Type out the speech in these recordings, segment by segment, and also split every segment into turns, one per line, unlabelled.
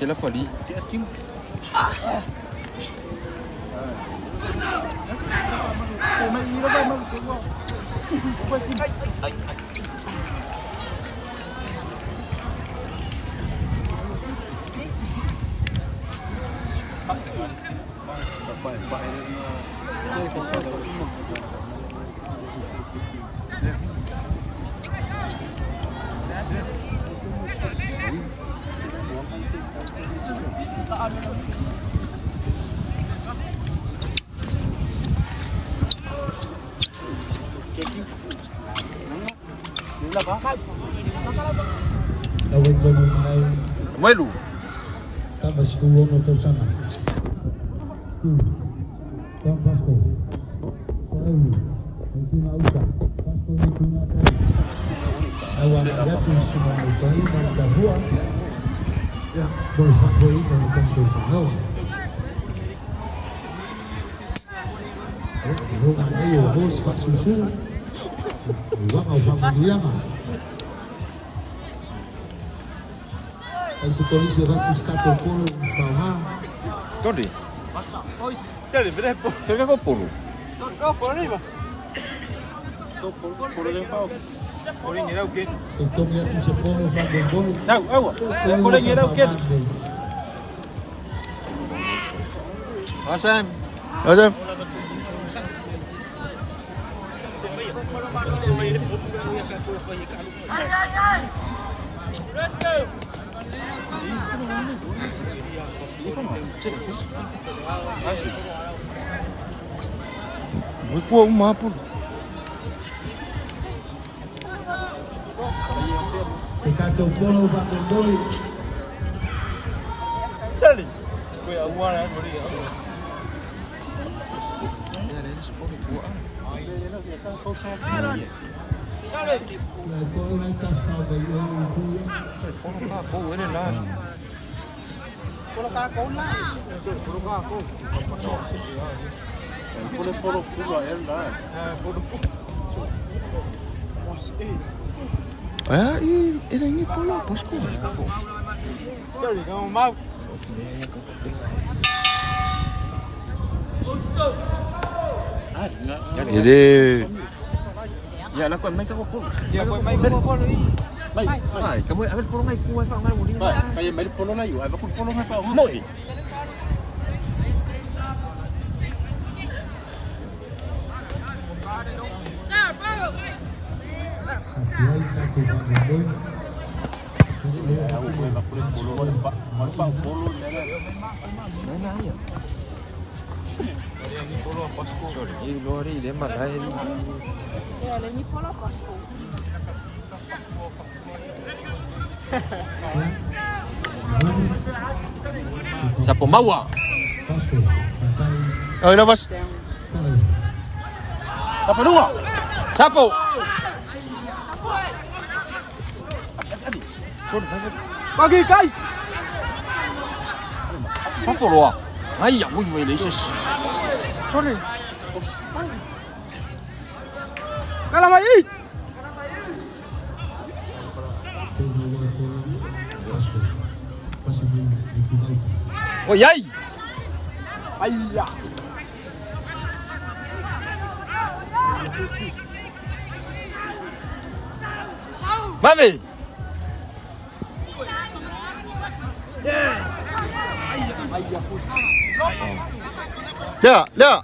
Se la fali. Melu.
Tama 16 tausaga. Steve. Don Bosco. Toeulu. Leitu Gauta. Bosco Leitu Gauta. Aua agai atu i susuga Maifai ma le Tafua. Ia, mo le faafoeina o le tatou taeao. Ia, e loga nei o mo se faasusu. Le uaga o faamanuiaga. Ai se kolisi e avatu se tatou polo i faoga.
Todi. Fai ko polo.
E togi atu se polo faamoemoe.
Awesome. Awesome. Ui kua uma polo.
Se tatou polo faamoemoe. Ia koe lai tafao mai oe i itu ia.
Polo ka ko ene la. Ah, i era ni polo Pasco. Ele Ya la ko mai ka ko polo. Ya ko mai ko polo i. Mai. Ai, kamu ambil polo ngai ku ai fa ngai muli.
Mai, mai polo nai, ai ku polo ngai fa.
Moi.
Atu ai tatou faamoemoe.
Nana ya. Sorry, i lori le malai.
Ia. Sauli.
Sapo maua.
Pasco. Fatai.
Oi, nafas.
Palauli.
Sapo lunga.
Sapo.
Bagi kai.
他佛罗啊！哎呀，我以为那些是。Sorry。
Kala mai.
Tenu loa polo. Pasco. Pasi mai Leitu Gauta.
Oi ai.
Ai ya.
Mami. Lea, lea.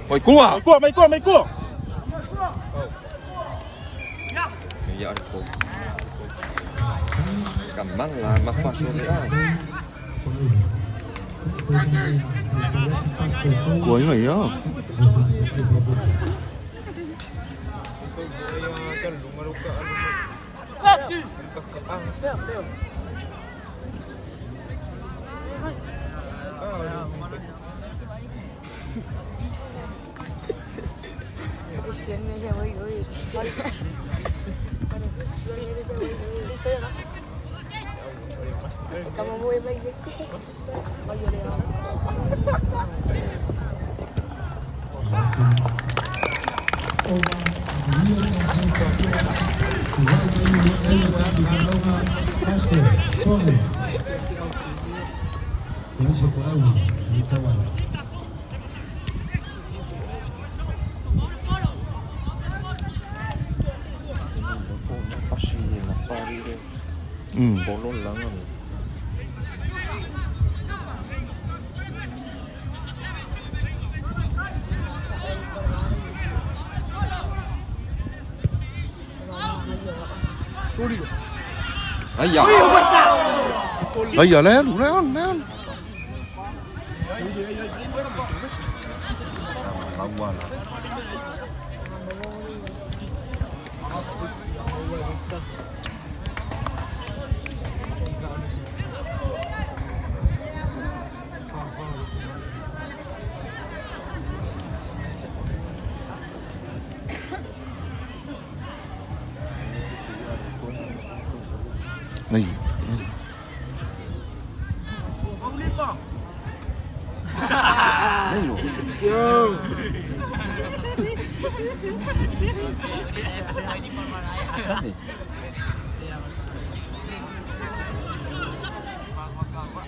Oi kua.
Kua mai kua mai kua.
Ya aku. Kamang lah mak pasok ya.
Palauli. Pasco Polo.
Kua ini ya. 哎呀！
哎呀，来路来来。哎。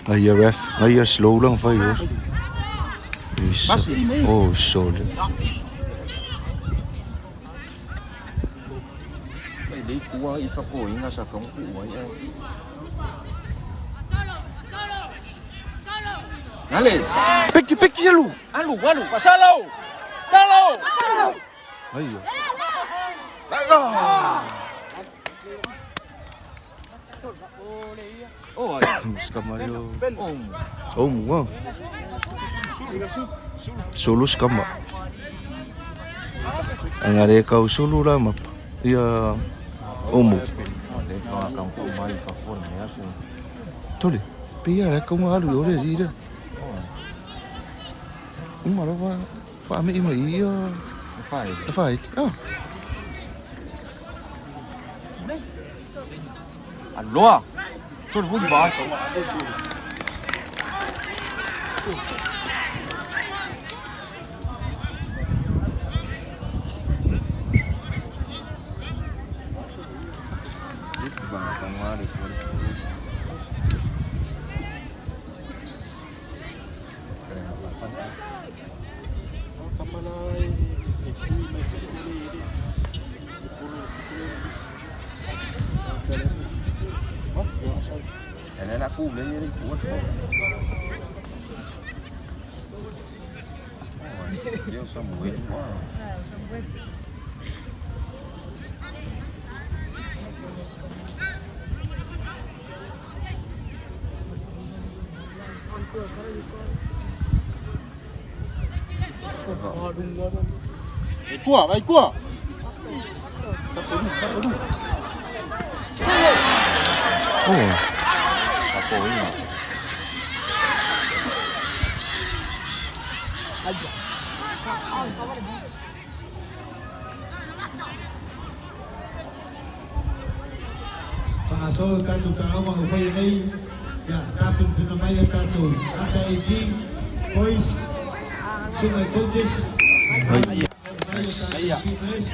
Aí ref, aí slow lang fa yun. Oh, solid. Picky, picky, alu.
Alu, alu, salo. Salo.
Aí.
Oh,
Skamario. Oh, mua. Solo skama. Angare kau solo la map. Ia omo. Tole. Pia la kau alu ore ira. Uma lava fa me ima ia.
Fai.
Fai. Ah.
Aloha. Solo vuoi va.
Vai qua.
Oh.
Whangaso tātou tārauma o whai nei, ia tāpin whina mai a tātou under 18 boys, single coaches,
Ai.
Team West,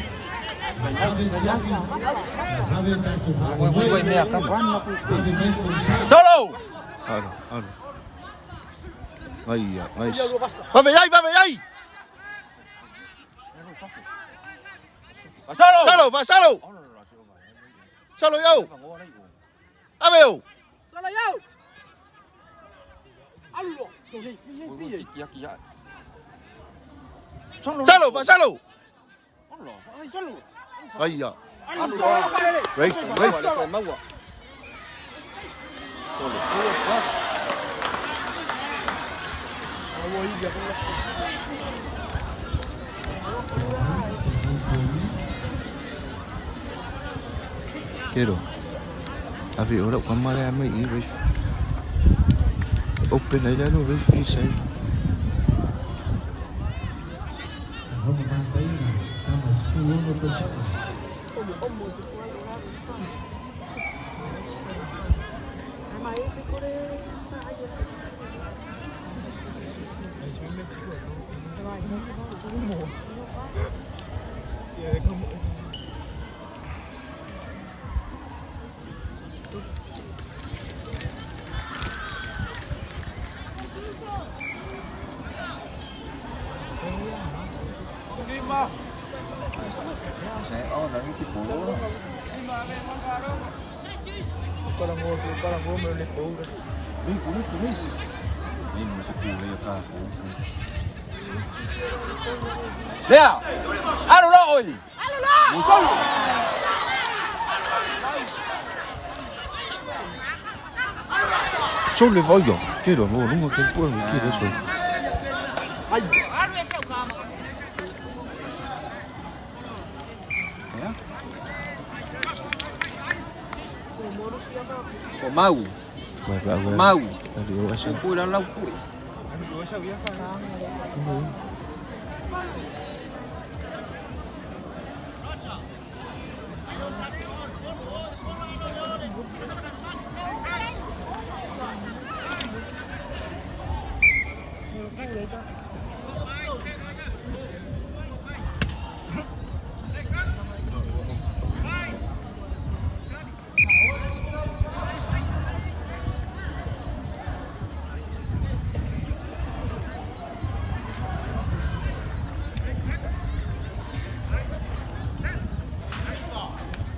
Ave Siaki, Ave tātou whakamoi, Ave mai Komisa.
Solo.
Alo, alo. Ai, nice. Vave ai, vave ai.
Solo.
Salo, va salo. Salo yo. Ave yo.
Sala yau. Alu lo.
Salo, va salo. Ai ya. Rafe, Rafe. Kero. Ave ora kwa mare ame i Rafe. Open ai lalo Rafe i sai.
Homa mātaina, tama 16 tausaga.
Lea! Alu loa oi!
Sole vai ia. Ke rā ngō runga ke pua me ke rā soi.
O mau.
Mai vla ua.
Mau.
Ali o asa.
Pui la lau pui.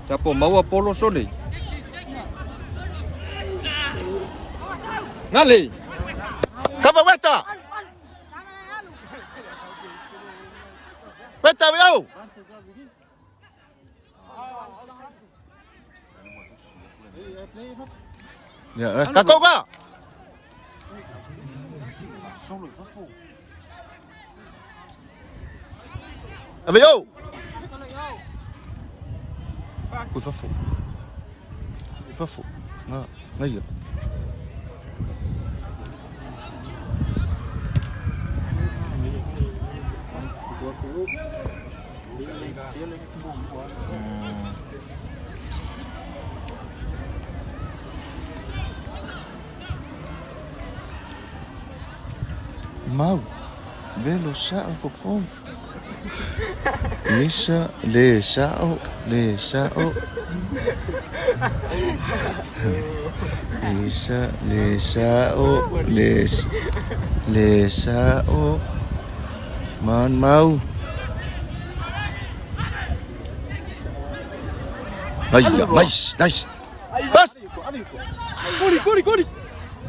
Tapo maua polo sole. Ngale.
Kava weta! Weta we au! Ia, ka kau ka!
Solo i fafo.
Ave au! Ui fafo. Ui fafo. Ngā, ngai ia. Mau, velo sa'o ko pong. Esa, le sa'o, le sa'o. Esa, le sa'o, le, le sa'o. Man mau. Ai, nice, nice. Bas!
Kori kori kori.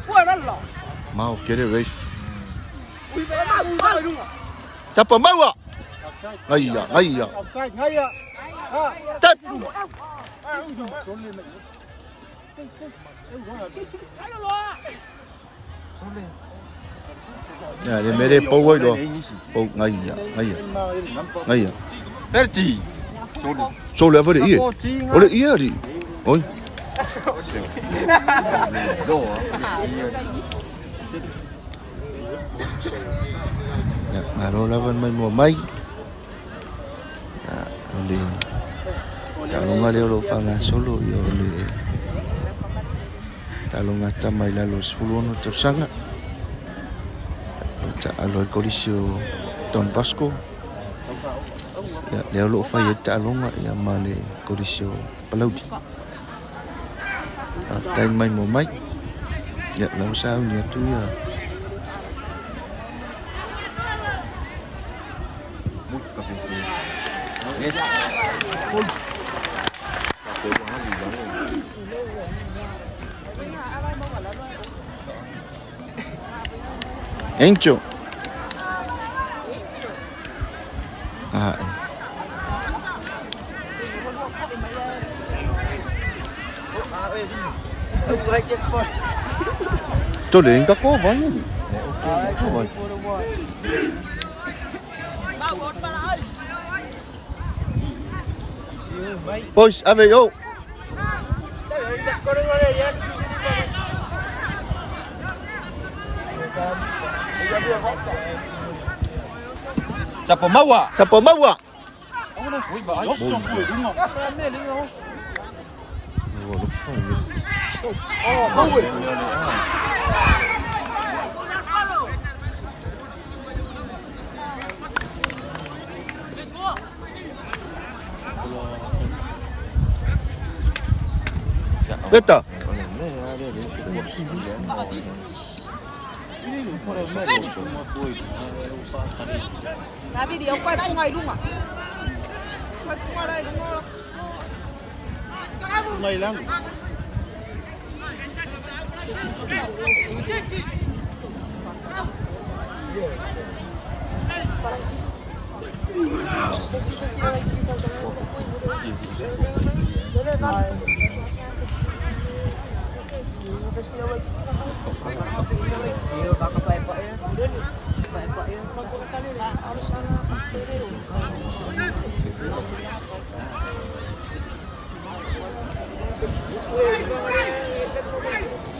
Pua lala.
Mau, kere race.
Ui ba ma ui ba lunga.
Tapa maua! Ai, ai,
Offside ngai ya. Ha.
Tap! Ya, le mere pau ai lo. Pau ngai ia, ngai ia. Ngai ia.
30. Sole.
So le avere ie. O le ie ri. Oi. Ya, malo lava mai mo mai. Ya, o le talonga lea o loo faagasolo ia o le taloga tama i lalo o 16 tausaga o taalo ai le kolisi o Don Bosco ia lea o loo fai ai le taaloga ia ma le kolisi o Palauli. Faafetai le maimoa mai ia o lea ua sauni atu ia. Encho. Ah. Tole inga ko vai ni. Ko vai. Boys, ave yo.
Sapo maua.
Sapo maua. Beta.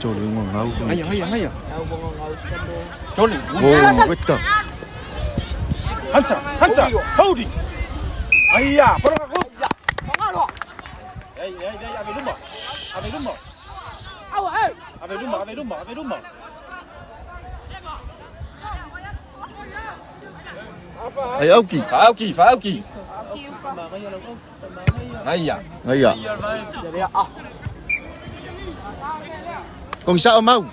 Chole ngau ngau.
Ngaya ngaya ngaya. Chole.
Oh, beta.
Hansa, Hansa, Howdy. Aya, por acá. Ei, ei, ei, ave luma. Ave luma. Ave luma, ave luma, ave luma.
Ai auki.
Fauki, fauki. Ngaya.
Ngaya. Con sao mau?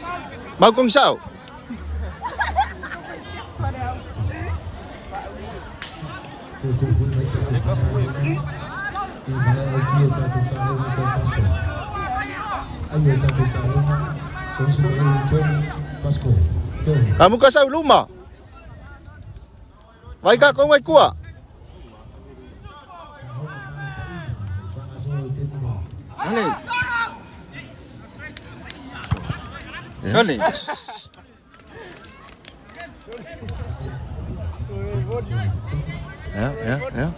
Mau con sao? Amu ka sau luma. Vai ka con vai kua.
Ngale. Chole.
Ya, ya, ya.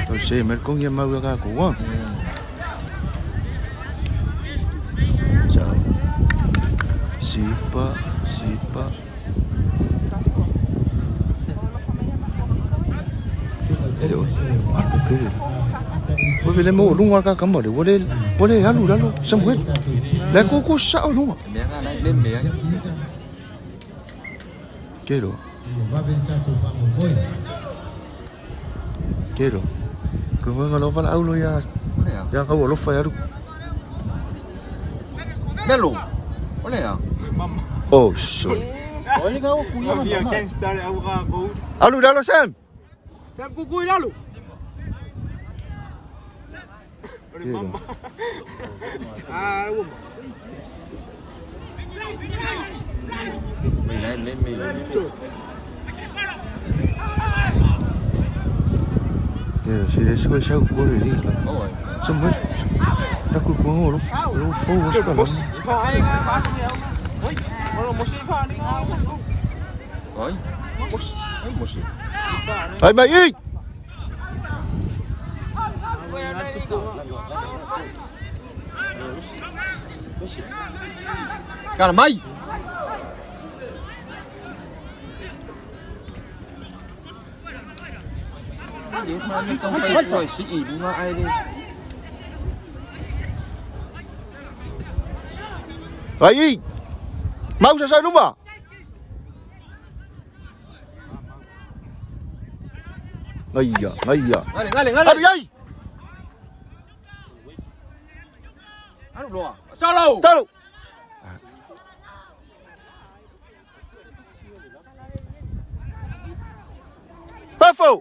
Tôi sẽ mất công em mau ra của. Chào. Sipa, sipa. Oi vele mo lunga ka ka mo le wole wole halu lalo Samuel. Le ko ko sa lunga.
Mẹ nga này lên mẹ.
Kelo. Kelo. Ko nga lo fala aulo ya ya ka wo lo fa ya ru.
Melo. Ole ya.
Oh sorry. Alu lalo Sam.
Sam kuku lalo.
Kelo.
Ah, uma.
Mình này lên mình.
Kelo si le sio sa ko le ni.
Ôi.
Samuel. La ko ko lo lo fo wo ska lo.
Ôi. Ôi một xí.
Ai mai i.
Cara mai. Hansa, sĩ bunga ai đi.
Ai i. Mau sa sa luma. Ngai ya, ngai ya.
Ngale, ngale, ngale.
Alu yai.
Alu loa. Sao lâu?
Talu. Buffalo.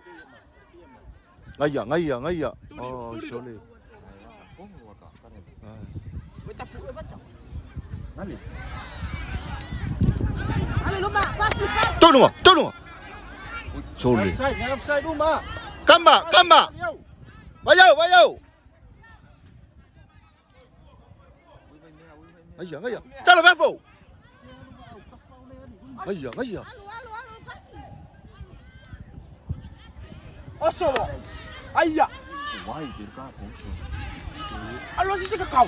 Ngai ya, ngai ya, ngai ya. Oh, sorry.
Ngale.
Tolong, tolong. Sorry.
Offside, offside luma.
Kamba, kamba. Vai yo, vai yo. Ai ya, ai ya. Talo Buffalo. Ai ya, ai ya.
Oso. Aya.
Why did ka ko so?
Alo si ka kau.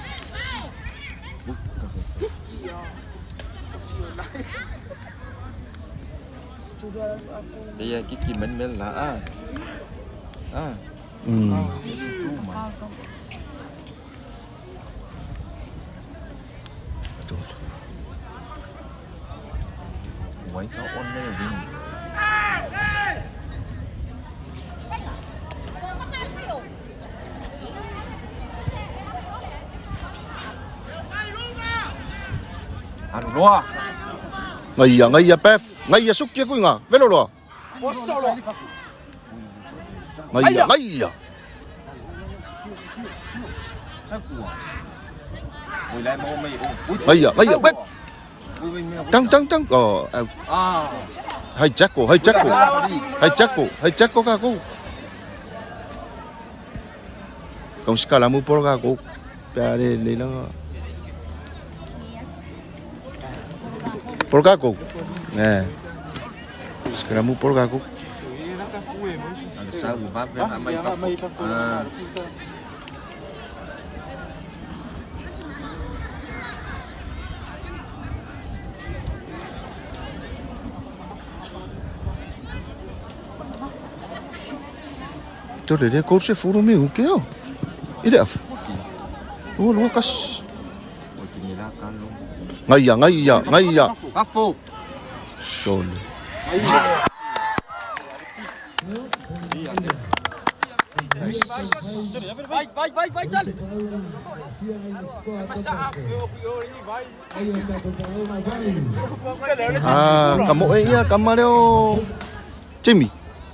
Đây cái kỳ mình mình là à. À.
Ừ.
Why ka on me win. Loa.
Ngaia, ngaia Beth, ngaia suki aku inga. Velo loa. Ngaia, ngaia. Ngaia, ngaia, wet. Tang tang tang. Oh, out. Hai Jacko, hai Jacko. Hai Jacko, hai Jacko ka ko. Kau sekalamu polo ka ko. Pea le le langa. Polo ka ko. Eh. Sekalamu polo ka ko. Tole le ko se furu me uke o. Ile af. Lua lua kas. Ngaia, ngaia, ngaia.
Fafo.
Sole.
Vai, vai, vai, vai, tchau.
Ah, ka mo e ia ka mare o Jimmy.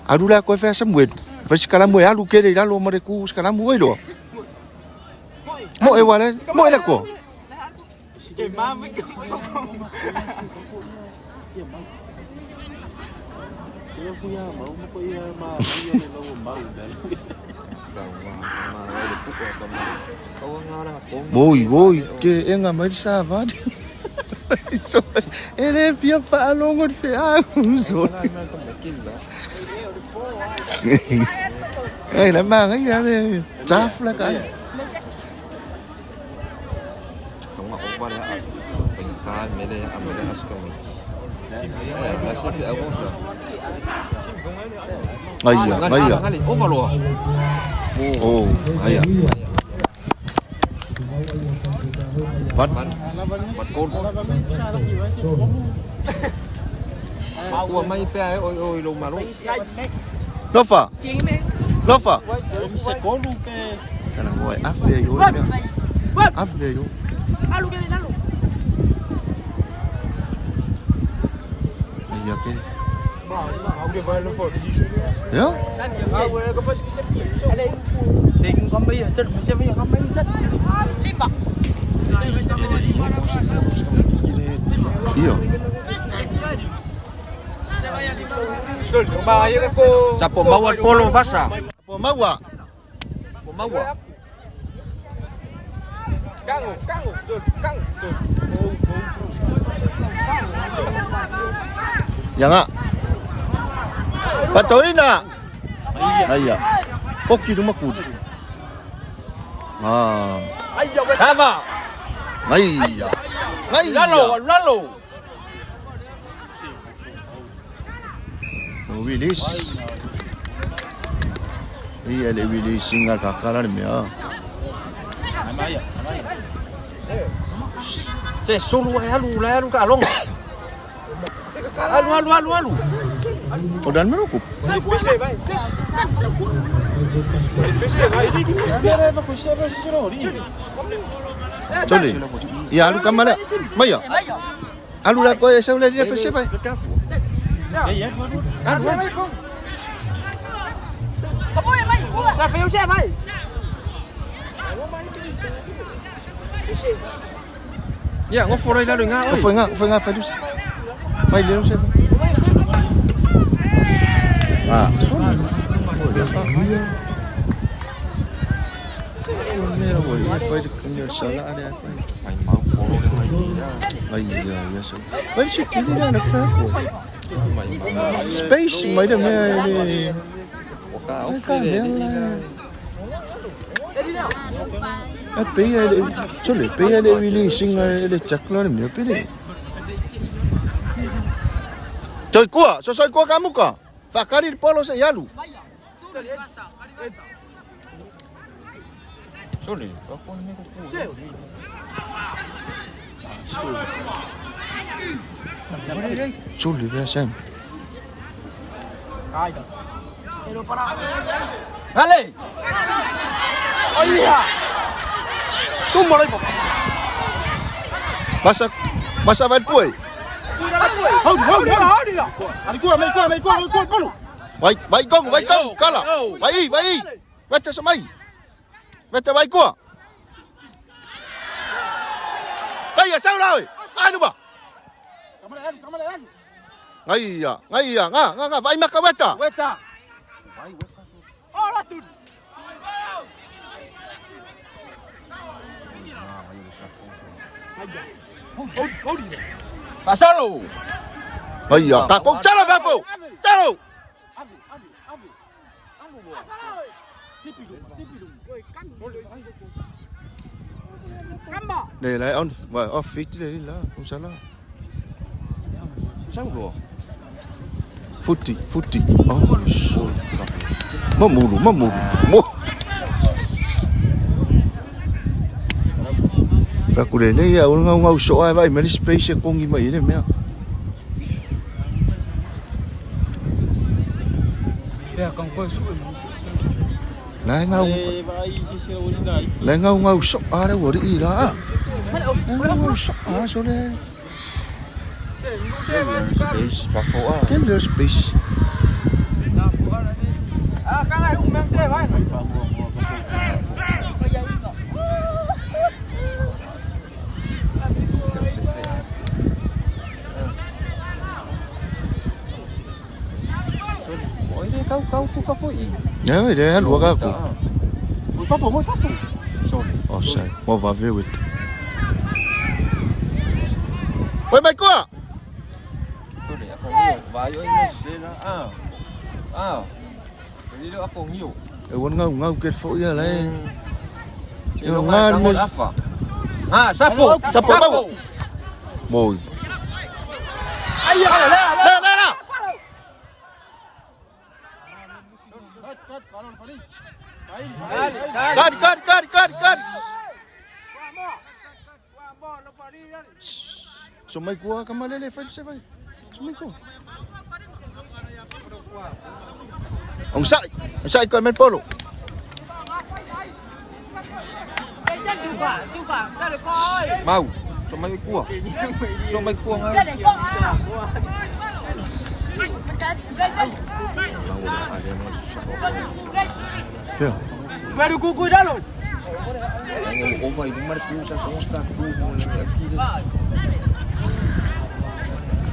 Alu la koe fea Samuel. Fai sikalamu e alu kele i lalo ma le ku sikalamu e loa. Mo e wale, mo e le ko. Oi, oi, ke enga mai sa vadi. So, e le fia whaalongo te whea so. Ei, la manga ia le taf la ka. Ngaia, ngaia. Oh, ngaia. Vat.
Ua mai pea e oi oi lo malo.
Lofa. Lofa.
Se kolu ke.
Kana ngoi afe yo le mea. Afe yo.
Alu ke lalo.
Ia ke. Ya? Iyo.
Sapo maua polo vasa.
Po maua.
Po maua.
Yanga. Patoina. Aia. Oki luma kuri. Ah.
Tava.
Aia. Aia.
Lalo, lalo.
Release. Ia le release inga kakala le mea.
Se solu e alu la alu ka alonga. Alu alu alu alu.
O dan mero ku. Tole. Ia alu kamala. Maia. Alu la koe sa le dia fese vai.
Ia ngofo roi lalo nga
O
oi.
foi nga, foi nga fai lus. Fai le lus. Ah. Mea wo ia fai le kini sala ale fai.
Mai mau polo le mai.
Ai ia ia so. Vai se kini na fai ko. Space mai le mea le.
O ka
O
ofi
ka
le.
mea la. A pe le chole pe le releasing le chakla le mea pe le. Toi kua, so soi kua ka muka. Whakari polo se ialu.
Soli. O ko ne ko ku.
Chole vea Sam.
Dale. Oia. Tumba loi.
Basa Masa vai pue. Vai, vai kong, vai kong, kala. Vai, vai. Vai sa mai. Vai ta vai kua. Đây à sao rồi? Ai đúng không? Ngay à, ngay à, nga, nga, nga, vai maka weta.
Weta.
Fasolo.
Ngay à, ta cũng chắc là phép phụ. Chắc rồi. Này lại on và off fit đây là không sao là.
Sao rồi?
Futi, futi. Oh, so. Mamuru, mamuru. Mo. Fakulele ia o ngau ngau so ai vai meli space e kongi mai le mea. Lai ngau lai ngau ngau so a le ua i la. Lai ngau ngau so a so le.
Space fafoa.
Ke le space.
Oi le kau kau ku fafoi.
Ya vai le halua ka ku.
Mo fafo, mo fafo.
Sorry.
Oh sai, mo va ve wet. Oi mai kua.
Sorry, ako ngiyo. Vai oi ne se la. Ah. Ah. Lilo ako ngiyo.
E wan ngau ngau ke fo ia le.
E
Yo nga me
afa. Ah, sapo.
Sapo, sapo. Moi.
Ai, la la.
La la la. Kari kari kari kari kari. So mai kua ka malele fai se vai. So mai kua. Ông sai, ông sai coi men polo.
Mau. So mai kua. So mai kua nga.
Fio.
O vai do mar piusa com sta ku.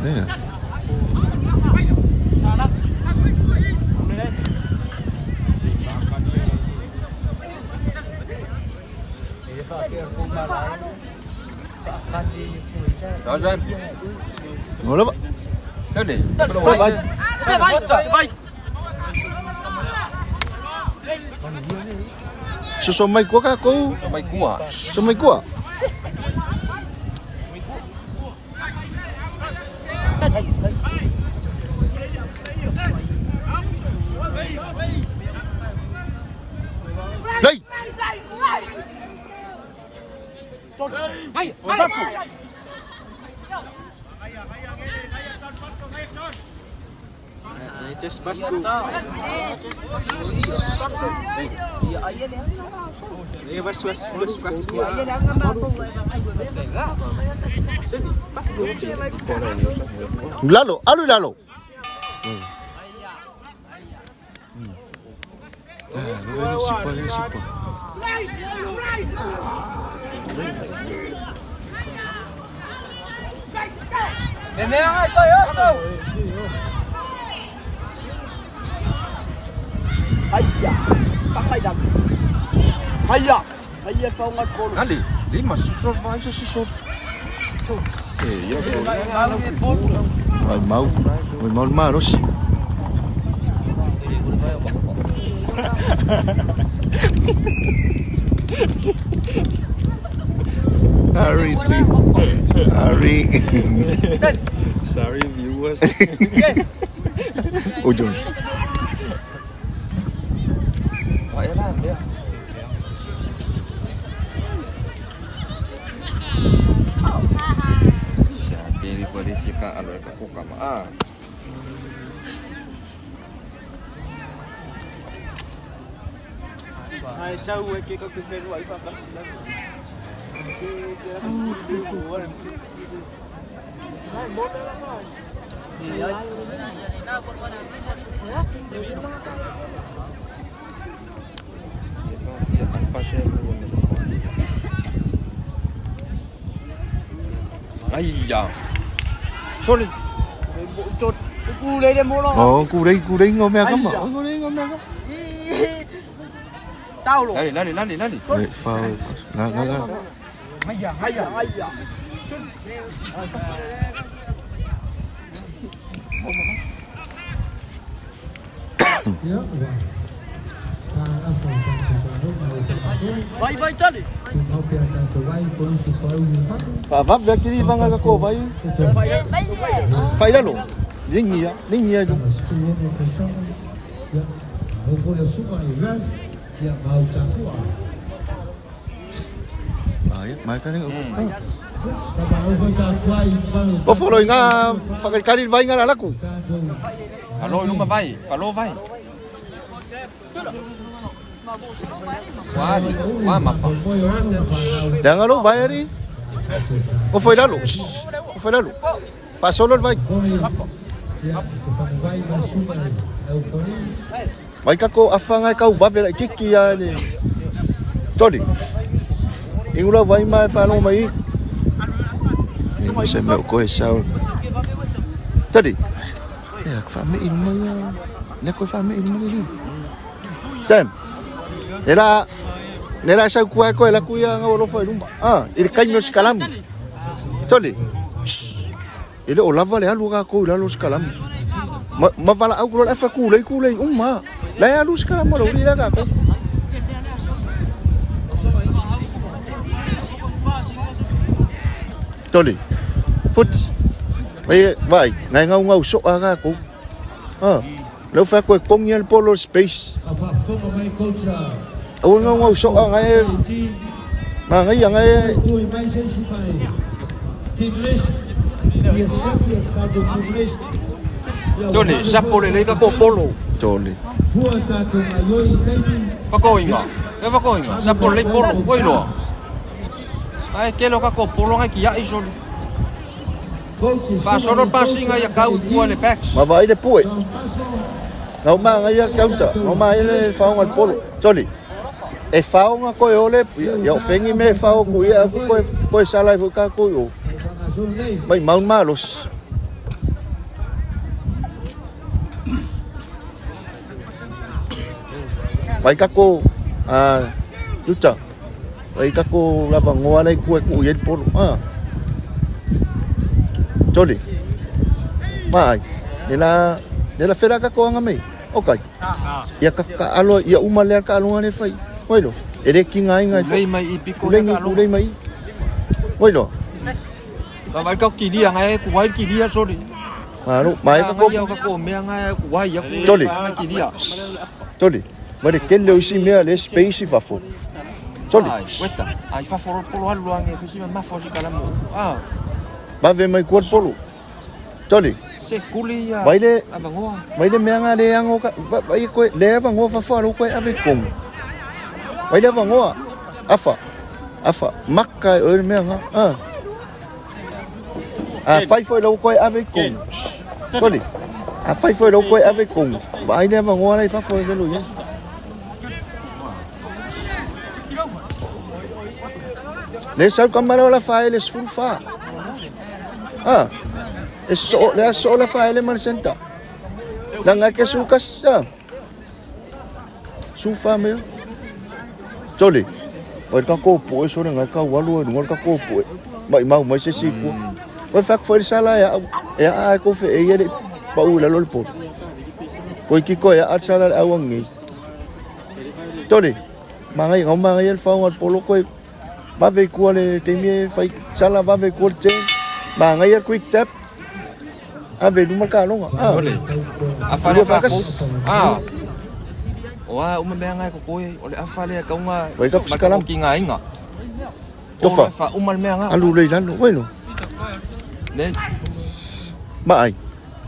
Nè.
Đó rồi.
Ngồi lớp.
Tới đi.
Vai. So so mai kua ka ko.
Mai kua.
So mai kua. Đây. Lalo, alu lalo. Ah, sipa, sipa.
Ali, lima so vai so so. Eh, yo so.
Vai mau, vai mau maros. Sorry, sorry.
Sorry viewers.
Ujung.
Vậy là dia. Siapa boleh fika alo ka ko kama. Ah.
Ai sau e ke ka ku whenua i whakasi la.
Ai ya. Sorry.
Oh, ku lei ngô mea kama.
Lali, lali, lali, lali.
Wait, foul. La, la, la.
Ia, ua ta afa o tatou fanau ma o faasoa. Tumau pea tatou ai po isi foau i manu.
Fa va ve kiri vanga ka ko vai.
E toe
Fai lalo. Lingi ya, lingi ya.
16 tausaga. Ia, malo foi le susuga i Ralph, ia ma Utafua.
Ai, mai ka ni.
Ia, faamalo foi tapuai ma le
O folo inga whakaikari vai ngā lalaku.
tatou.
Alo luma vai, alo vai. Wali, wa mapa.
Moe o alo ma fanau
Lea ngalo vai ari.
tatou ta.
O foi lalo. O foi lalo. Pasolo vai.
Boni, ia, se faamavai ma susuga i Laufali.
Vai kako awhanga kau vave lai kiki a le. Toli. Ingura vai mai whanau mai. Ni se me ko e sau. Toli. Ya ka me ilma ya. Le ko fa me ilma le. Sam. Ela Nela sa kua ko ela kuia nga olo foi luma. Ah, ile kai no skalamu. Toli. Ile o lava le alu ka ko ila lo skalamu. Ma ma vala au ko le fa ku le ku le umma. La alu skalamu lo ri la ka ko. Toli. Fut. Vai vai, ngai ngau ngau so aga ko. Ah. Leu fa ko kongi al polo space.
A faafofoga mai coach a
Au ngau ngau so aga e
team.
ma ngai ngai
Tui mai se isi mai team list. Fia siaki e tatou team list. Ia, ua
Tole,
vave
sapo
foi
le lei ka ko polo.
Toli.
Fua tatou maioi i taimi.
Whakoinga. E whakoinga. Sapo le polo, koi loa. Ai kelo ka ko polo ngai ki ai soli.
Coach e
Pa
susuga
solo
i
pa
coach
singa ia
a
kau
team.
tua le backs.
Ma vai le pue.
Tom Pasmo.
Ngau ma ngai ia kauta. Ngau ma ile faonga le polo. Toli. E faonga koe ole, ia o fengi me fao ku ia ku koe koe sala i ka ku o.
E faagasolo nei.
Mai maun malos. Vai kako a yuta. Vai kako lava ngoa lai ku ku ia polo. Ah. Toli. Mai. Nela nela fera kako anga mei. Okay. Ia ka ka alo ia uma lea ka alo le fai. Oi lo. Ele ki ngai ngai.
Lei mai i piko
Kulei
le ka
ngai kulei mai. Oi lo.
Ka vai ka kiria ngai ku wai kiria soli.
Malo, mai ka ko
Ngai ka ko mea ngai ku wai ya ku.
Toli.
Ngai kiria.
Toli. Mai kele o isi mea le space i fafo. Toli.
Ai, weta. Ai fa foro polo alu ange fisi ma mafo si kalamu. Ah,
Vave mai kuat polo. Toli.
se kuli ia.
Vai le
Avangoa.
vai le mea ngā le ango ka vai koe le avangoa fafo alo koe ave kongo. Vai le avangoa. Afa. Afa. Maka e oe le mea ngā. Ah. A fai foi lau koe ave kongo. Toli. A fai foi lau koe ave kongo. Vai le avangoa lai fafo e velo ia. Le sau kamara la fa ele sful fa. Ah. E so le so la fa ele man senta. Danga ke sukas ya. Sufa me. Toli. Oi ka ko po e so nga ka walu e ngol ka ko po. Mai mau mai se si ku. Oi fa fo sala ya ya a ko fe e yele pa u la lol po. Koi ki ko ya a sala a wangi. Toli. Mangai ngau mangai el fa ngol polo ko va ve ku le te mi fai sala va ve ku te. Mangai el quick tap. A ve luma ka longa. Ah.
Toli. A fa
Lua
le ka ko.
fakas.
Ah. Oa uma mea ngai ko koe o le afa le kaunga.
Vai ka kusikalam.
Ki ngai inga.
Tofa.
Fa uma le mea nga.
Alu le lalo. Welo.
Ne.
Mai.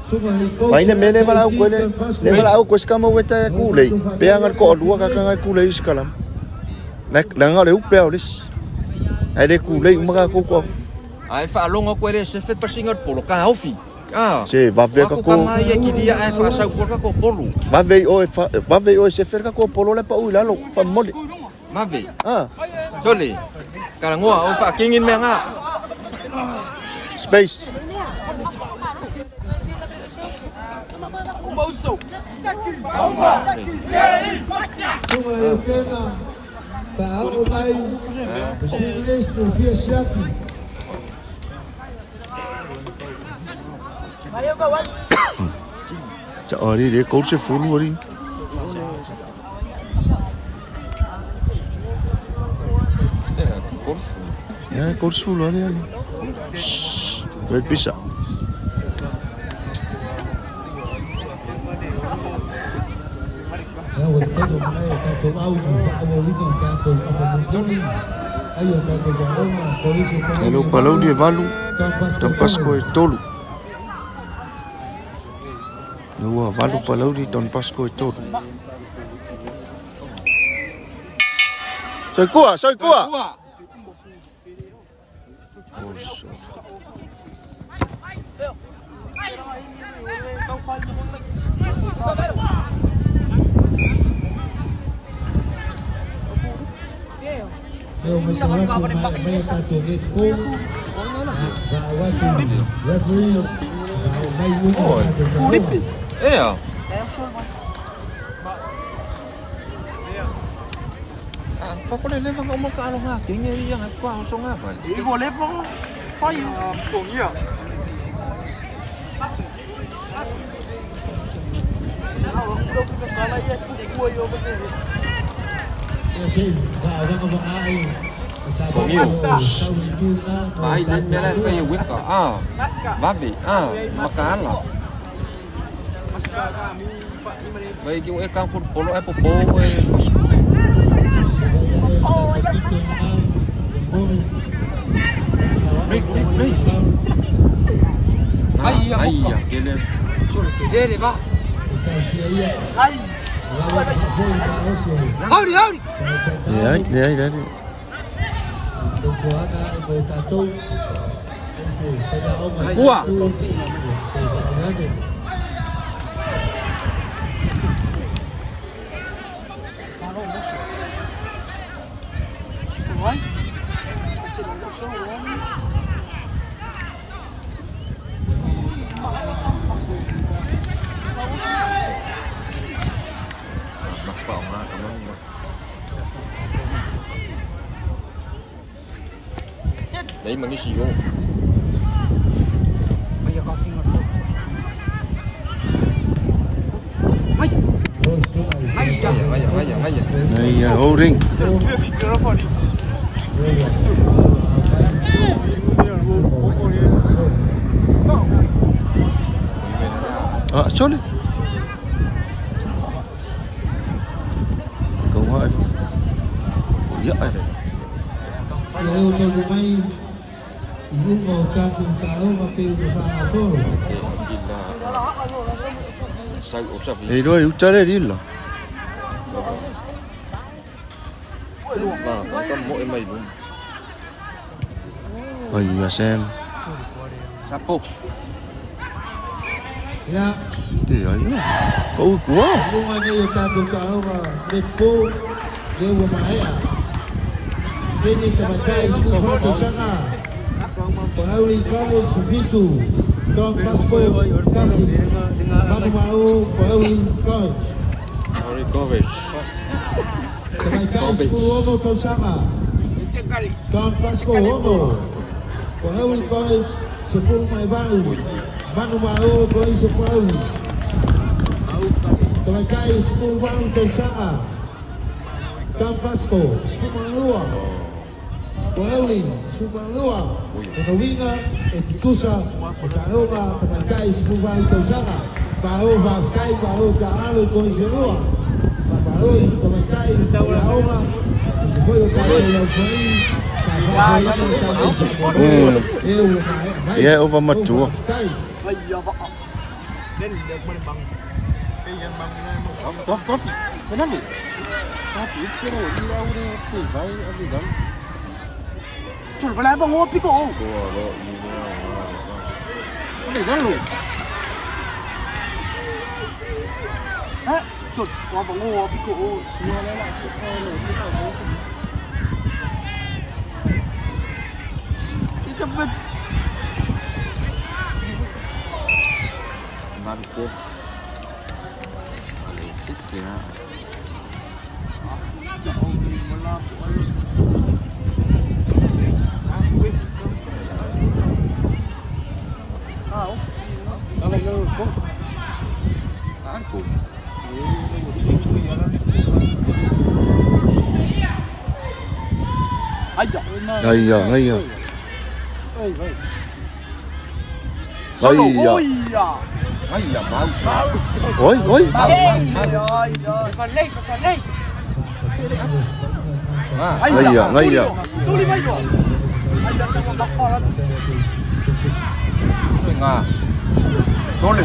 Susuga i coach
Mai ne mele vala au
team
koe le
Tom Pasco.
le vala au koe skama weta ku le. Pe anga ko lua ka ka ku le iskalam. La la nga le upea o les. Ai le ku le uma ka ko ko.
Ae faalogo atu e le sefe le pasiga o le polo, taofi. A.
Se vave
O aku
kako.
tama ia kilia ae faasau pua le tatou polo.
Vave i oe fa, vave i oe sefe le tatou polo la e pau i lalo, faamolemole.
Vave.
Ah.
Sole. Talanoa, oe faakigi le mea na.
Space.
Suga e pena faaoo mai Steve List o fia siaki.
Sao ali le coach se fulu ali. Ya, coach fulu ali ali. Shh, wait bisa.
Ia ua toto mai e tatou au ma faaauauina o tatou afa momoli ai o tatou taaloga Kolisi o
Hello
Palauli
Palauli e valu,
Don Pasco
Don Pasco e tolu. Ua valu Palauli, Don Pasco e tolu. Soikua, soikua. Oh, so.
Eo mai tau atu mai mai tatou net ko vaau atu referee vaau mai uma o tatou taaloga.
Ea. Fa ko le leva nga uma ka aloha ke nge ia nga fa o songa ba.
Ia se faavagavaga ai o taavale o tau i tu na ma o
Ai le
tatou
mea la fai
aloa.
weka. Ah. Vave. Ah, makaala. Vai ki e ka ko polo e popo e. Break, break, break. Ai, ai, ke le.
Leai, leai, leai.
Ua. Ma fa nga ka mo. Dai manisi yo. Ai, ai, ai, ai.
Ai, holding. Ah, sorry. Kau hai. Ya, ai.
Ia leo tau mai i luma o tatou taaloga pe ua faagasolo.
Sau o sa vi.
Ei roi uta le rila.
Ma, ka mo e mai lu.
Ai, ya Sam.
Sapo.
Ia,
Te ai. Kau kua.
luga nei o tatou taaloga le po le ua maea. Tēnei tamatai sifu tausaga. Palauli College 7, Don Pasco 1, Manumalo Palauli College.
Sorry, coverage.
Tamaitai 16 tausaga. Don Pasco 6, Palauli College 18, Manumalo College Palauli. Tamaitai 18 tausaga. Don Pasco 12, Palauli 12. Ona uiga e tutusa o taaloga tamaitai 18 tausaga. Malo faafetai, malo taalalo i kolisi e lua. Faamalo i tamaitai o le aoga, aemaise foi o tatou laufai sa faafoeina o tatou faamoemoe e ua maea mai.
Ia, ova matua.
Faafetai.
Coffee, coffee, coffee. Menami. Tapi pero ila ure te vai avigal. Marco. Alesif ya. Marco.
哎呀哎呀，哎呀，
哎呀，mau.
喂喂，哎呀哎呀，
Nga. Tole.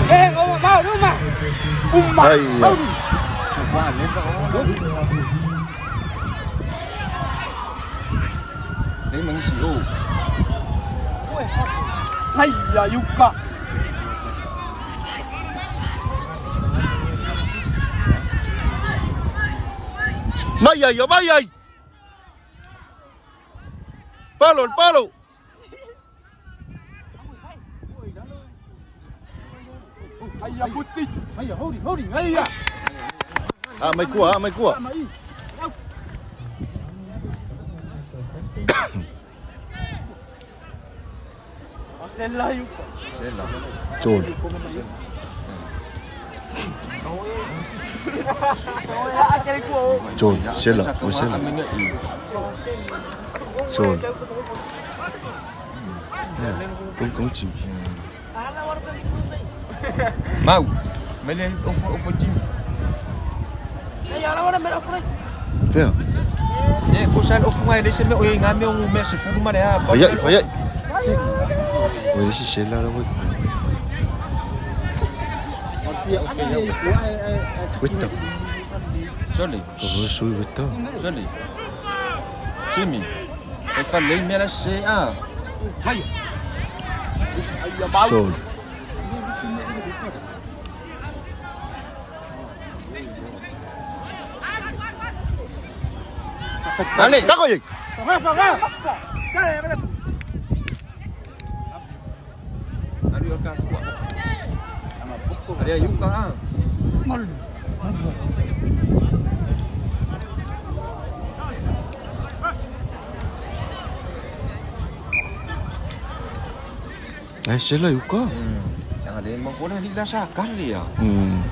哎呀，
Wah, lepas. 你明是哦。
哎呀，有噶！
麦呀有麦呀，palo el palo，
哎呀，不对！哎呀，好哩好哩！哎呀，
啊没过啊没过，
先来有。
走。走，谢了，我谢了，走。公公鸡。
Mau. Mele ofo ofo tim.
对啊。
Ne, o sal ofo ngai le se me o inga me o me se fulu mare a.
哎呀，哎呀，我是谁来了我？我等，
Sole.
我属于我等。
Sole. Simi. E fa le me la se a.
走。
Ale.
大个人。
Ari o ka fua. Ari a yuka a.
哎，谁来有个？
Jangan le mo ko le la sa kali ya.
嗯。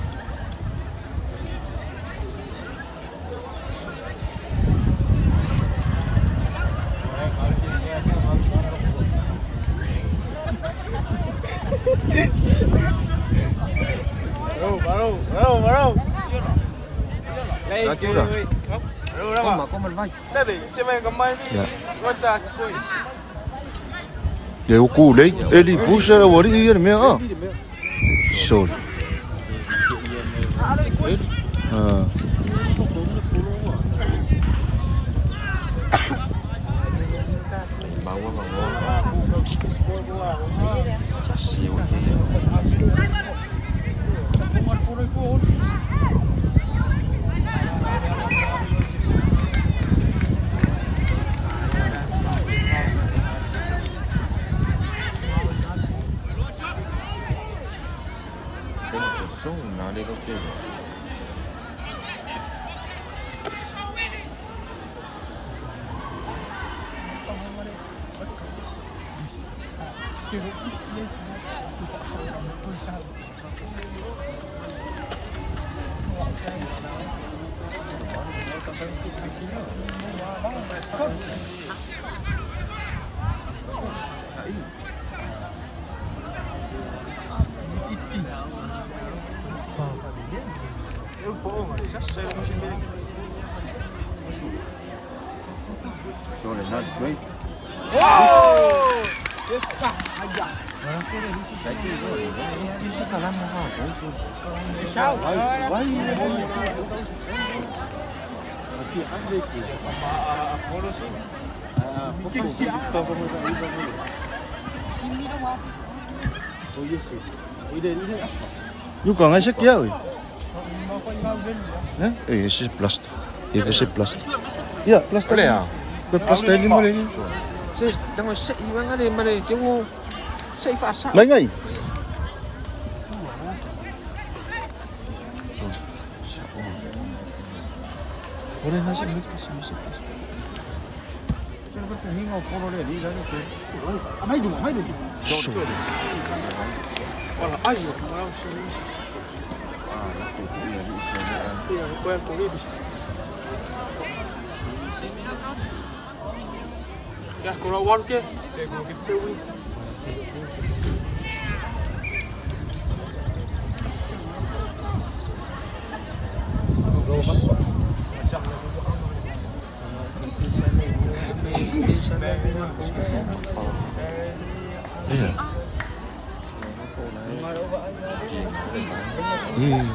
La tura. Koma koma vai.
有鼓嘞，哎，你不是了，我的医院里面啊，收了。嗯。
Bawa bawa. Si o. 哪里都对。做人那水。你是干嘛的？
Yuka ngai se kia oi. Eh, eh, se plasta. E se plasta. Ya, plasta.
Lea.
Ko plasta ni mo le.
Se tango se i wanga le mare ke wo se i fa sa.
Ngai ngai. Ore na se me se plasta. So. Eh.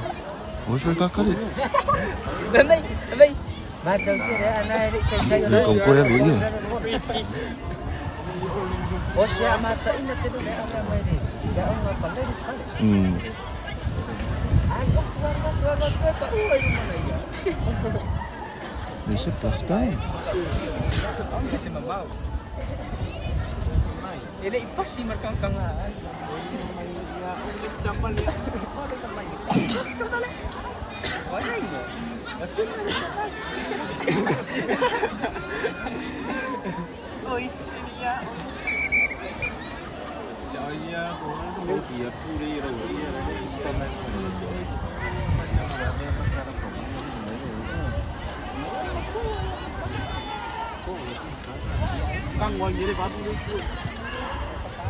Oi foi kakari. Yo kong ko ya lu ya. Hmm. Ese plasta.
Ele ipasi markangkang.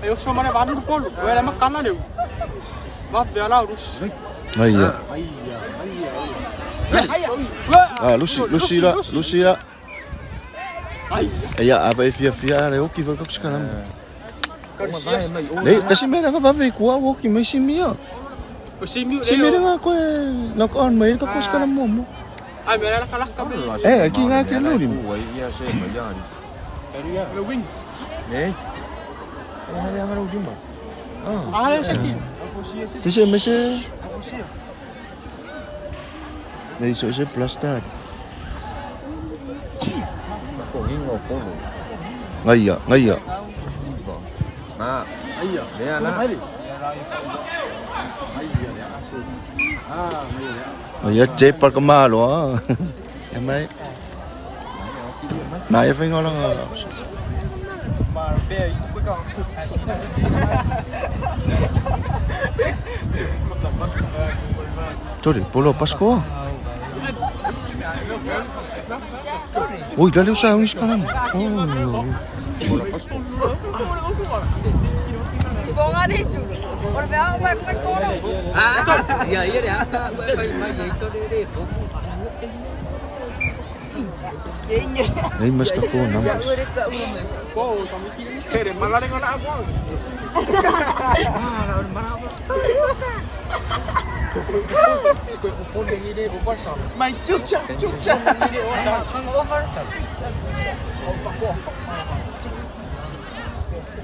Eu sou mane vanu polo, eu era makana leu. Va bela rus.
Ai ya. Ah, Lucy, Lucy la, Lucy la.
Ai.
Ia, ava e fia fia le oki foi koks kana.
Karisia.
Le, kasi me nga va ve kua oki me si mia.
O si mi
Si mia nga ko knock on me ka koks kana mo mo.
Ai me era kala ka me.
Eh, ki nga ke lori.
Ua ia se ma ya ni.
Le wing.
Ne. O hale anga ro dima.
Ah, le saki.
Te se me se. Le so se plasta.
Ko ngingo polo.
Ngai ya, ngai ya.
Ma. Ai ya. Lea la.
Ai ya che par ka malo ah. Ya mai. Na e whainga la. Tori, polo Pascoa. Oi, dale usa un iskanam. Oh.
Ia ia le aka pai mai ia cho le le fo.
Nei mas ka ko nam.
Ere malare ngona aku. Mai chucha chucha.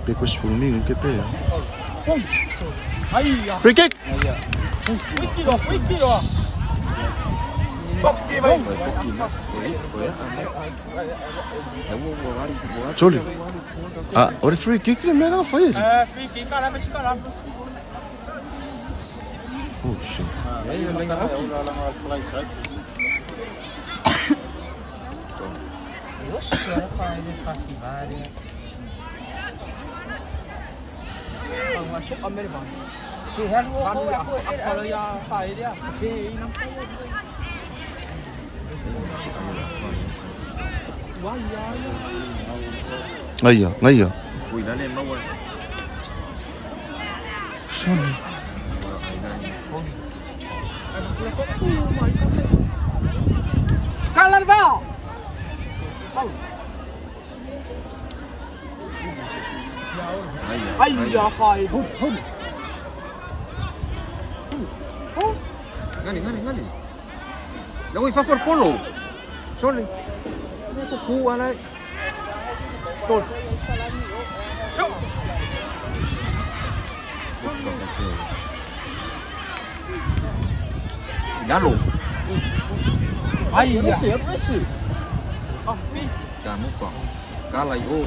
Pe ko sfumi un ke pe. Free kick.
Wiki lo, wiki lo.
Choli. Ah, ore free kick le mera fire.
Eh, free kick ala beskala.
Oh shit. Ngai ya, ngai ya.
Ui la le maua.
Soni.
Kalar ba? Ai ya fai.
Ngani ngani ngani. La ui fa for polo. Sole. Ne ko ku ala. Tol. Galo.
Ai,
Kamu pa. Kala yo.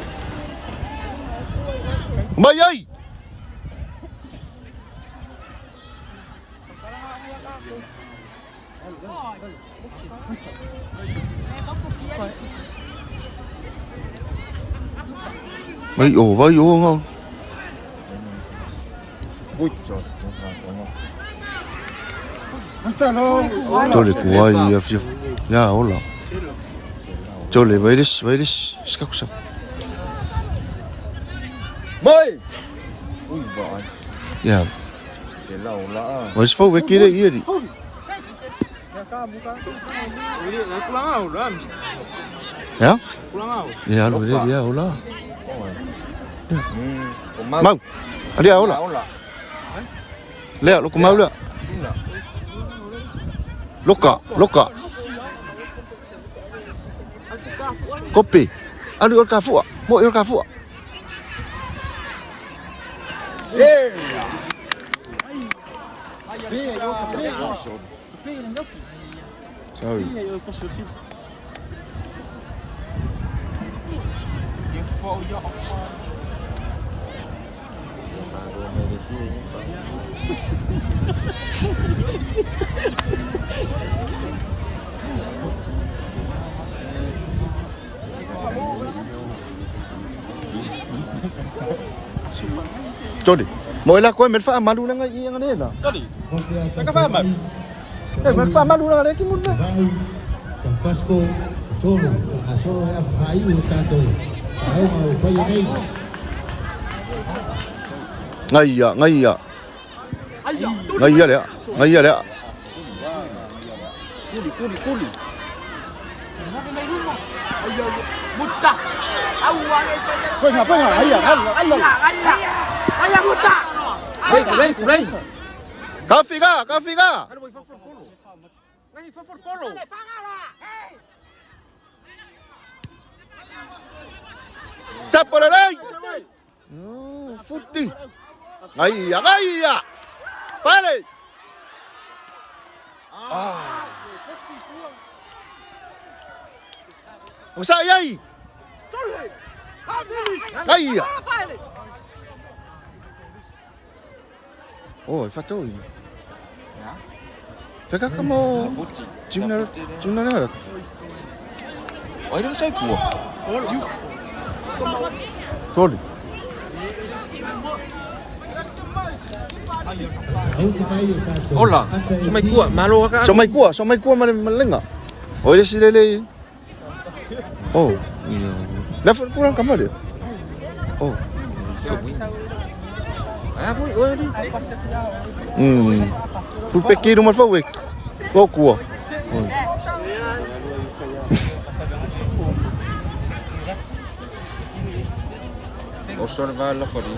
Mai ai. Vai ô vai ô ngon.
Ui trời.
Tole kuai ia fia. Ya hola. Tole vai des vai des skakusa.
Mai. Ui vai.
Ya.
Se la ola.
Vai se fau e kire ia di. Ya? Ya alu le ya hola. Mau. Alia hola.
Ola.
Lea loko mau lea. Loka, loka. Kopi. Alu o ka fua. Mo o ka fua. Sorry. Toli. Mo ela koe me fa malu langa i anga le la. E me fa malu langa le ki mun.
Pasco tolu whakasoro e awhaiu o tātou. Aonga o whai nei.
Ngai ia, ngai ia. Ngai ia lea, ngai ia lea.
Kuli kuli kuli. Lei lei lei.
Ka figa, ka figa.
Ngai fa for polo.
Chapo le lei. Oh, futi. Ngai ia, ngai ia. Fale. Ah. O sa iai. Ngai ia. Oh, e whatou ina. Whekaka mo tuna tuna nara.
Oi le sai kua.
Sorry.
Ola. Mai kua malo ka.
So mai kua, so mai kua ma malenga. O le si lele. Oh, ia. La fa pura kamare. Oh.
Ah, foi oi.
Fu pequeno mas foi. O kua.
O sor va la fori.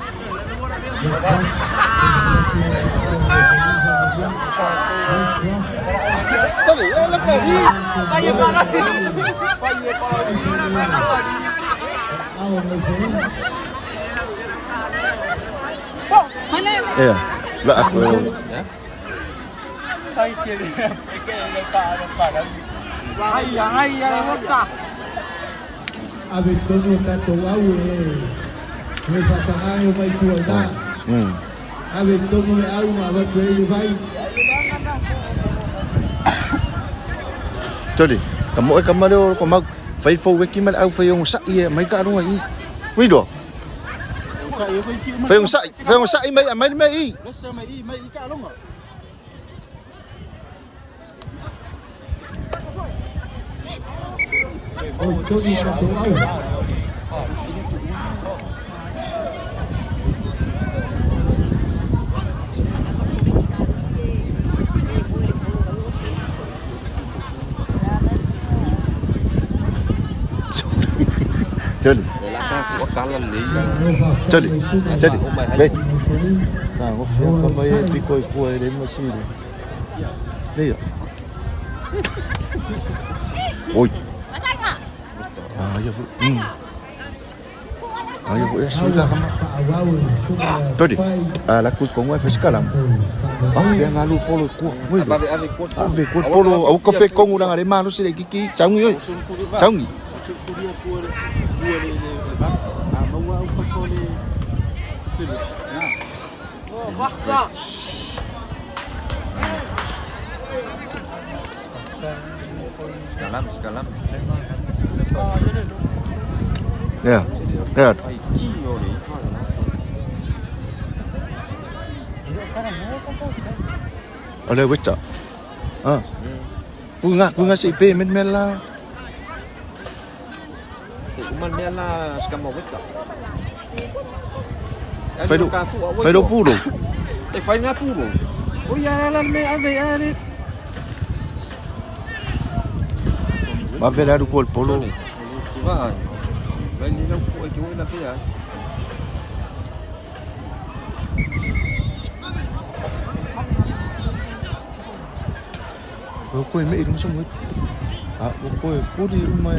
Yeah. La aku.
Ave tonu o tātou au e e whatangai o mai tua nā. Ave tonu e au ma watu e le vai.
Toli, ka mo e ka mare o ko mau fai fo weki mai au fai o sa i mai ka runga i. Ui do. Fai o sa, fai o sa i mai mai mai i.
O tonu tātou au.
Toli,
La ka fu kala le.
toli, toli. Be. Ka ngo fia ka mai e piko i kua e le ma si. Le. Oi. Ah, ia foi. Ah, ia foi asu la kama. Todi. Ah, la ku kongo e fiskala. Ah, fe ngalu polo ku. Wei.
Ave ave ko.
Ave ku polo au ka fe kongo la ngare malo se le kiki changi oi. Changi.
Vasa.
Sekalam, sekalam.
Ya. Ya.
Ai ki o le ifa.
Ale weta. Ah. Ku nga se pe men mela.
Te umal mea la skama weta.
Fai lo. Fai lo puro.
Te fai ngā puro. O ia la me ave ave.
Ma vela ru ko polo.
Va. Vai ni lau ko e ke la pea.
O ko e me iru so mo. Ah, o ko e puri uma e.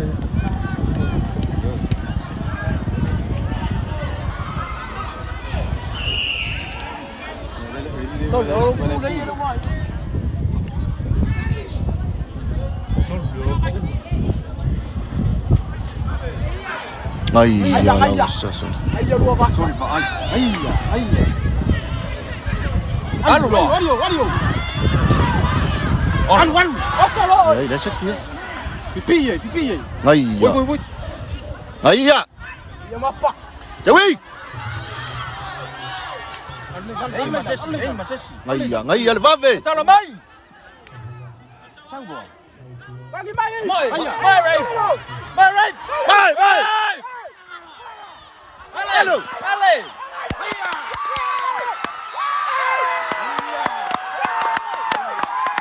Ai, ia la usa so.
Ai lua vasa.
Ai, ai. Alu lo.
Alu, alu. Alu, alu. Vasa lo.
Ai, la sakia.
Pipi, pipi.
Ai, ia.
Woi woi.
Ai, ia.
Ia mapa.
Jawi.
Ei masesi, ei masesi.
Ngai ia, ngai ia le vave.
Talo mai. Sango.
Bagi mai.
Mai, mai Rafe. Mai Rafe.
Vai, vai.
Ale, ale.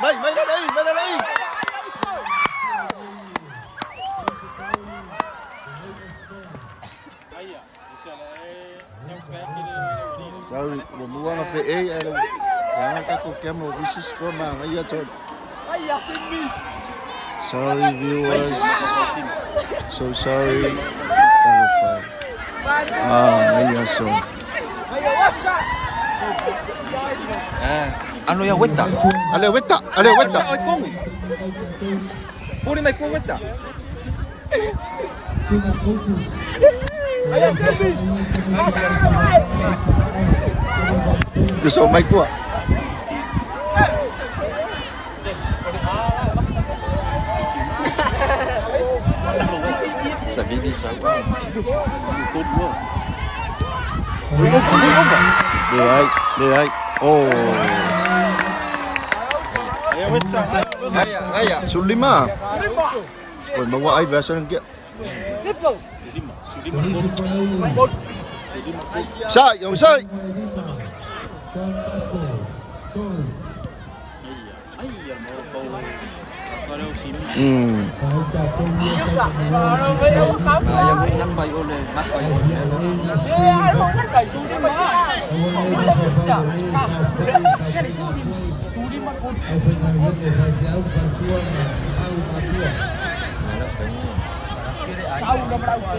Mai, mai la lai, mai la lai. Sorry, mo mua fe e ale. Ya ka ko ke mo visis ko ma ngai ia to.
Ai simi.
Sorry viewers. So sorry. Talofa. Ah, ngai ia so.
Ah, ano ia weta.
Ale weta, ale weta.
Oi kongu. Puri mai ko weta.
Ai simi.
Tu so mai kua.
Sa vidi sa. Ko dua.
Le ai, le ai. Oh.
Aya, aya.
Sulima. Oi, maua ai vasa ngia.
Fipo.
Sai, yong sai.
Aya mo nambai ole, mapai ole.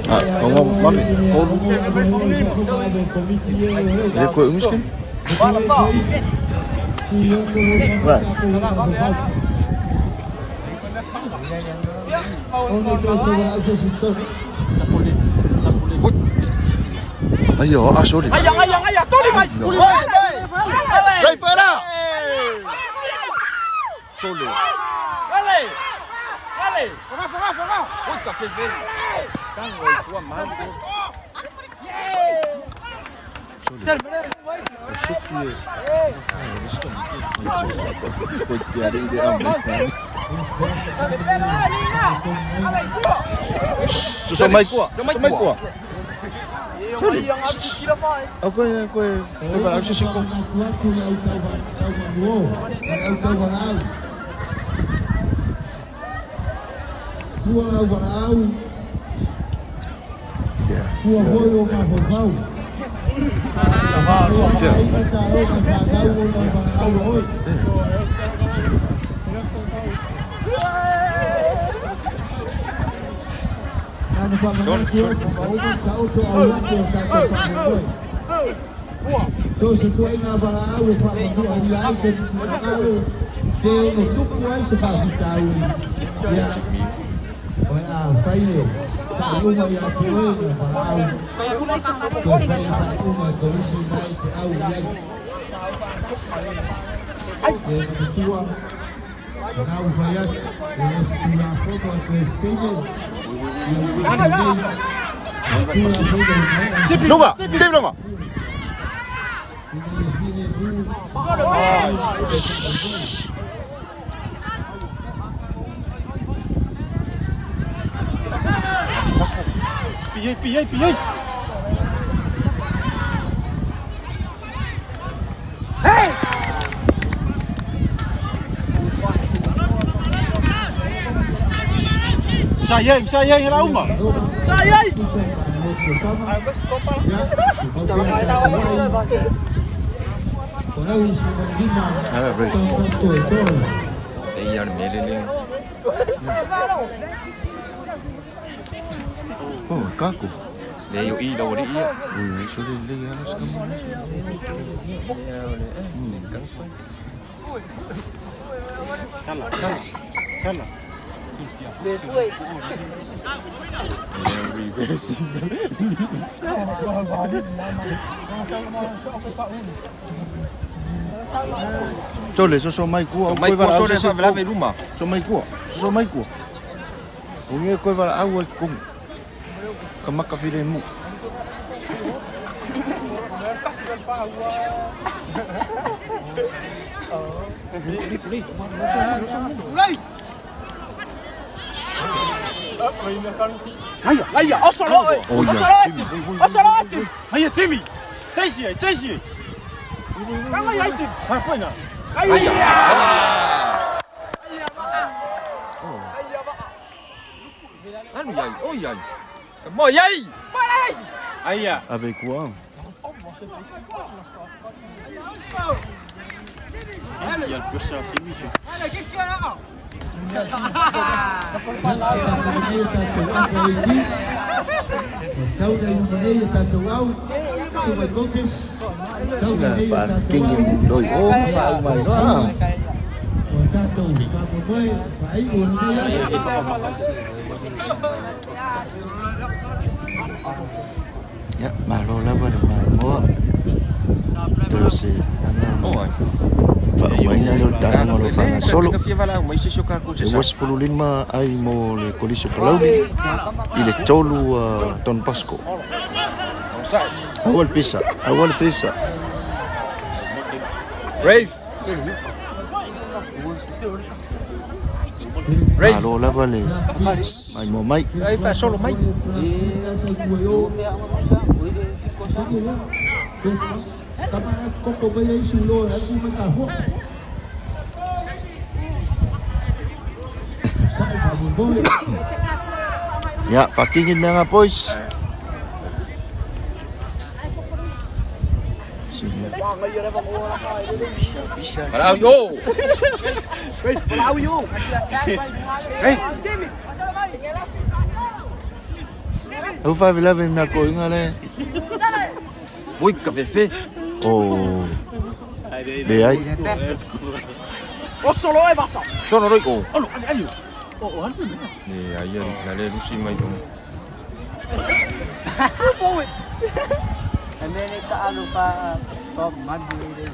Ah, kongo mami. Olu. Le ko umiskin. Vai. Ayo, ah sorry.
Ai ai ai toli mai.
Rafaela. Sole.
Ale. Ale. Fora, fora, fora. Oi, café velho. Tango e fua mal.
So mai kua. Mai kua. Au koe koe koe wala se ko.
ona faamanatu atu ma uma taoto aulaki o tatou faamoemoe. So o se tuuaiga valaau e faamanuia ai se finagalo pe ono tupu ai se faafitauli, ia, o le a fai le faaiuga ia te oe na valaau toe fai le faaiuga e kolisi na e te au i ai. E na matua, na ua fai atu, e le se tulafono a Peresetene, ia ua atu nei, tulafono ua maea.
Luga, Tim Luga.
Ina ia filemu.
Pillei, pillei, pillei. Sai, sai, era uma.
Sai ai!
Ara, Rafe.
Ei, ar melele.
Oh, kako.
Le yo i la ori ia.
Ui, so le le ala sa mo.
Sala, sala. Sala.
Tole so so mai kua.
Mai ko so le fa vela veluma.
So mai kua. So mai kua. O nge koe wala au ai kong. Ka maka file mu.
Laia, oso loe.
Oh,
Oso
ia,
loe.
Jimmy.
Oso loe.
Ai, Timmy. Tesi, tesi.
Ai, Jimmy.
Ha, koina.
Ai.
Anu yai, oh yai. Mo yai. Aia.
Avec quoi?
Il y a le pur ça, c'est lui.
Sina fa kingi loi o fa au mai no. Ya, malo lava le mai mo. Teo se ana
Oh ai.
fa mai na lo tanga lo fa solo.
Ka fia vala mai se soka ko se
E
sa.
was fululima ai mo le kolisi Palauli i le tolu Don Bosco.
Sai.
Awal pisa, awal pisa.
Rafe. Rafe.
Malo lava le mai mo mai.
Ai fa solo mai.
Ya, fakingin mga boys. Sige. Bisa, bisa.
Ala yo.
Au fa vela ve mea ko inga le.
Oi ka fe fe.
Oh. Le ai.
Oso loe basa.
Solo roi o. Alo, ali ali. O, o ali. Ne ai na le rusi mai o.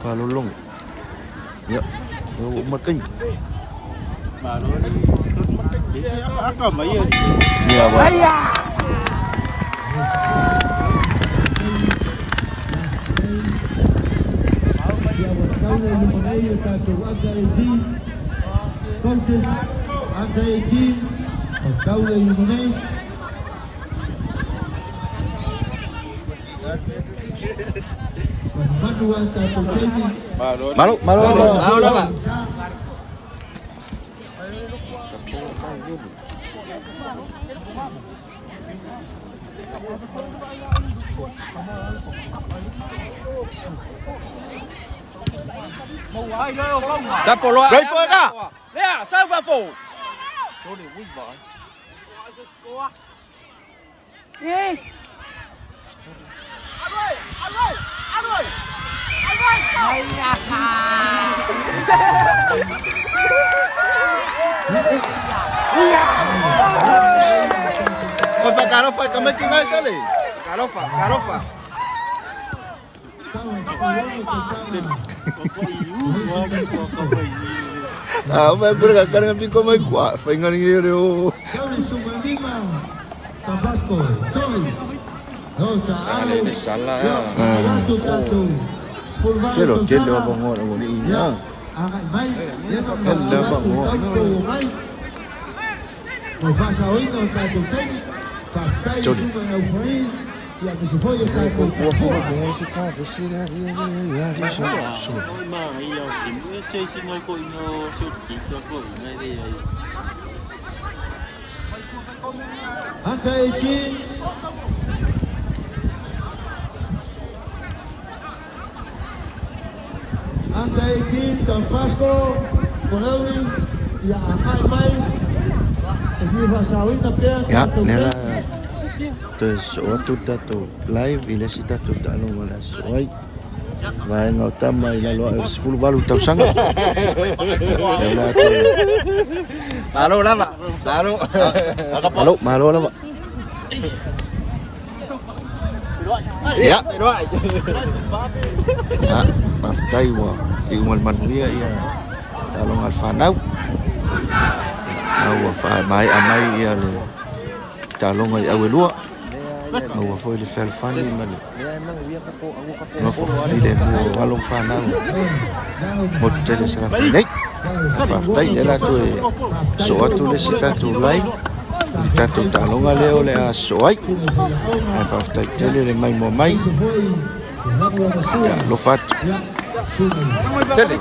Ka lolong. Ya. O makai. Ya ba.
Coaches, under 18, Taula Iluminei. Manu ata taimi.
Malo, malo.
Malo lava. Sapo loa.
Right for ka.
Lea, sa fa fo. Sole ui va.
O whakalofa ka mai ki ngai tele.
Kalofa, kalofa.
Ah, o mai pura ka kare nga piko mai kua. Whainga ni ere o.
Ale sala ya.
Telo, telo o vongo o ni ia. Telo vongo. Jodi. Kua whaka kongo si ka whesira ria ria ria ria so. So.
Hunter 18. Hunter 18, Don Pasco, Corelli, ia Akai Mai, e fia faasauina pea
Ia,
tatou
nela
taimi.
toe soo atu tatou live i le isi tatou taaloga o le aso ai. Vaega o tama i lalo ae o le 18 tausaga. Ia, lea o le a toe
Malo lava. Malo.
Malo, malo lava. Ia. Ia, faafetai ua iuga le manuia ia taaloga a le fanau. A ua faamaea mai ia le taaloga i auelua. Maua foi le fealofani ma le nofo filemu o alo ma fanau motu tele Salafai nei. Faafetai lea la toe soo atu le isi tatou live i le tatou taaloga lea o le a soo ai. Ae faafetai tele le maimoa mai. Ia alofa atu.
Tele.